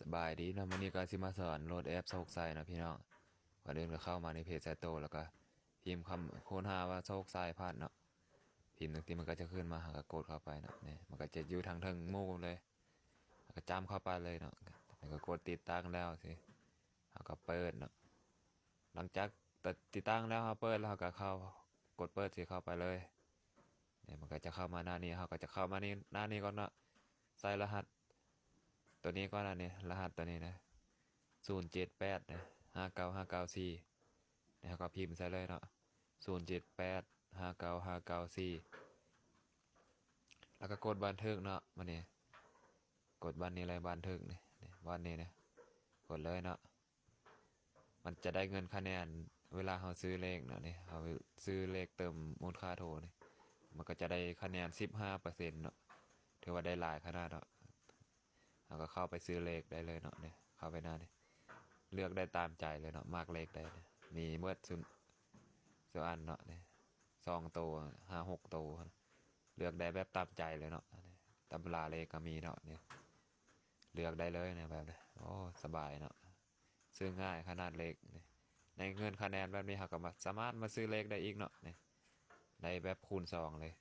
ສະບາຍດີເນາະ, ມື້ນີ້ກໍຊິມາສອນໂຫຼດແອັບໂຊກໄຊເນາະພີ່ນ້ອງ. ກ່ອນອື່ນກໍເຂົ້າມາໃນເພຈໄຊໂຕ ແລ້ວກໍພິມຄຳຄົ້ນຫາວ່າໂຊກໄຊພັດເນາະ, ພິມຈັ່ງຊີ້ມັນກໍຈະຂຶ້ນມາ, ເຮົາກໍກົດເຂົ້າໄປເນາະ. ນີ້ມັນກໍຈະຢູ່ທາງເທິງໝູ່ເລີຍ, ເຮົາກໍຈ້ຳເຂົ້າໄປເລີຍເນາະ. ແລ້ວກໍກົດຕິດຕັ້ງແລ້ວຊິ ເຮົາກໍເປີດເນາະ. ຫຼັງຈາກຕິດຕັ້ງແລ້ວ ເຮົາເປີດແລ້ວ ເຮົາກໍເຂົ້າ ກົດເປີດຊິເຂົ້າໄປເລີຍ. ນີ້ມັນກໍຈະເຂົ້າມາໜ້ານີ້, ເຮົາກໍຈະເຂົ້າມານີ້ ໜ້ານີ້ກ່ອນເນາະ. ໃສ່ລະຫັດ ຕົວນີ້ກ່ອນນະ, ນີ້ລະຫັດຕົວນີ້ນະ ສູນເຈັດແປດນະ ຫ້າເກົ້າຫ້າເກົ້າສີ່. ນີ້ເຮົາກໍພິມໃສ່ເລີຍເນາະ ສູນເຈັດແປດຫ້າເກົ້າຫ້າເກົ້າສີ່ ແລ້ວກໍກົດບັນທຶກເນາະ. ບາດນີ້ກົດບັນນີ້ເລີຍ ບັນທຶກນີ້ ນີ້ບັນນີ້ນະ ກົດເລີຍເນາະ. ມັນຈະໄດ້ເງິນຄະແນນເວລາເຮົາຊື້ເລກເນາະ. ນີ້ເຮົາຊື້ເລກເຕີມມູນຄ່າໂທນີ້ ມັນກໍຈະໄດ້ຄະແນນສິບຫ້າເປີເຊັນເນາະ, ຖືວ່າໄດ້ຫຼາຍຂະໜາດເນາະ. ເຮົາກໍເຂົ້າໄປຊື້ເລກໄດ້ເລີຍເນາະ. ນີ້ເຂົ້າໄປໜ້ານີ້ ເລືອກໄດ້ຕາມໃຈເລີຍເນາະ, ມັກເລກໃດນີ້ ມີເໝິດຊຸ ຊຸອັນເນາະ. ນີ້ສອງໂຕ ຫ້າຫົກໂຕ ເລືອກໄດ້ແບບຕາມໃຈເລີຍເນາະ. ນີ້ຕຳລາເລກກໍມີເນາະ, ນີ້ເລືອກໄດ້ເລີຍນະ ແບບນີ້. ໂອ້ ສະບາຍເນາະ, ຊື້ງ່າຍຂະໜາດເລກນີ້. ໃນເງິນຄະແນນແບບນີ້ ເຮົາກໍມາ ສາມາດມາຊື້ເລກໄດ້ອີກເນາະ. ນີ້ໄດ້ແບບຄູນສອງເລີຍ,